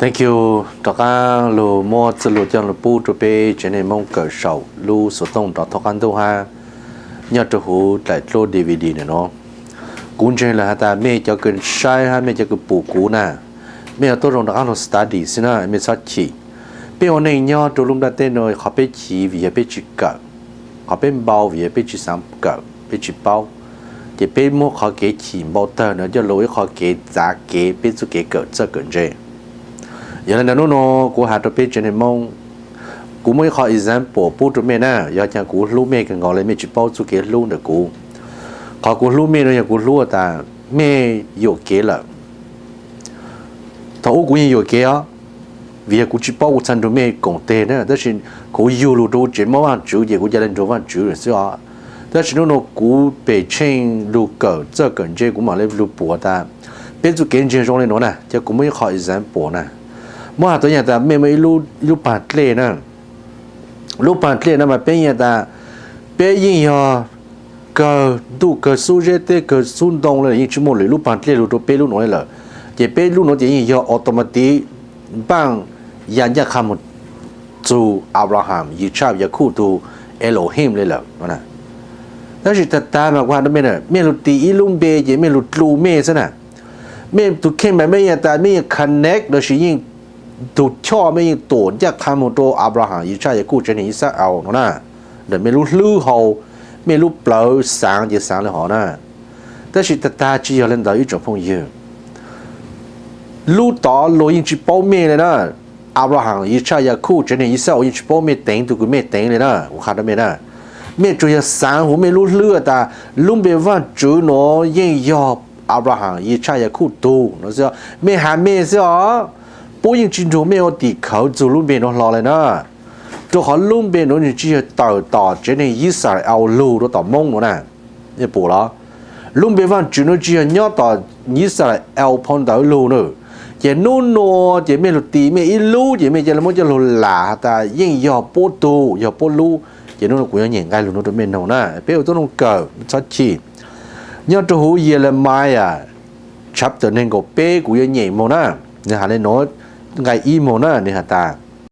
Thank you, rov qab lug muab txuj lug coj lug pub rua peb tsev neeg Moob kawm saum lub xuv tooj rov thoob qab ntuj hab nyob rua huv dlaim dluab D V D ntawm nuav. Kuv ntseeg lawm has tas mej cov kws saib hab mej cov kws pum kuv na, mej yuav tuab zoo rov qab lug study xwb na, mej txhob chim. Peb ua neej nyob rua lub nplaj teb nuav, qhov peb chim vim yog peb tsi kawm, qhov peb npau vim yog peb tsi xaav kawm, peb tsi paub. Ces peb muab qhov kev chim npau tawg nuav coj lug ua ib qhov kev txav kev peb txuj kev kawm txawj kawm ntse. Yog le ntawd nub nua kuv has rua peb tsev neeg Moob, kuv muaj ib qho example pub rua mej na, yog caag kuv hlub mej kawg nkaus le mej tsi paub txuj kev hlub ntawm kuv. Qhov kuv hlub mej nuav yog kuv hlub tas mej yuam kev lawm. Thaum ub kuv yeej yuam kev os, vim yog kuv tsi paub kuv txhaj nrug mej koom teg na, tab sis kuv yug lug rua huv tsev muab Vaajtswv ces kuv ca le nrug Vaajtswv lawm xwb os. Tab sis nub nua kuv pem tsheej lug kawm txawj kawm ntse kuv mam le lug pum tas peb txuj kev ntseeg zoo le nuav na, ces kuv muaj ib qho example na. Muab has tuab yaam tas mej muaj ib lub paag dlej na, lub paag dlej no mas peb yeej tas peb yeej yog kawg ntuj kawg xub zeb teb kawg xub ntoo le, yeej tsi muaj lwm lub paag dlej lug rua peb lub nuav le lawm. Ces peb lub nuav ces yeej yog automatic npaaj ya ncaaj qha moog txug Abraham, Yitzhak, Yaakov tug Elohim le lawm. Tab sis tag tag mas kuv has rua mej na, mej lug tis ib lub npe ces mej lug dlu mej xwb na. Mej tug kheej mas mej yeej tas mej yeej connect lossis yeej tug choj mej yeej tuam ncaaj qha moog rua Abraham, Yitzhak, Yaakov tsev neeg Yixalayees no na, ntawm mej lub hlwb hau, mej lub plawv xaav ces xaav le hov na. Tab sis tag tag tsi yog le ntawd ib tsoom phooj ywg. Lub tod luag yeej tsi paub mej le na. Abraham, Yitzhak, Yaakov tsev neeg Yixalayees yeej tsi paub mej teev tug kws mej teev le na, kuv qha rua mej na. Mej tsuas yog xaav huv mej lub hlwb tas lub npe Vaajtswv nuav yeej yog Abraham, Yitzhak, Yaakov tug no xwb, mej has mej xwb os. Puab yeej tsi nrug mej ua tim khawv txug lub npe nuav hlo le na. Rua qhov lub npe nuav nwg tsi yog tawm tom tsev neeg Yixalayees lug rua tom Moob nuav na. Pum los, lub npe Vaajtswv nuav tsi yog nyob tom Yixalayees phau ntawv lug na. Ces nub nua ces mej lug tis mej ib lub ces mej ca le muab coj lug lam has tas yeej yog puab tug, yog puab lub. Ces nub nua kuv yuav nyem nqai lug nuav rua mej noog na, peb ua tuab noog kawm txhob chim. Nyob rua huv Yelemayas chapter neeg nkaum peb kuv yuav nyem moog na. Nwg has le nuav, nqai ib moog na, nwg has tas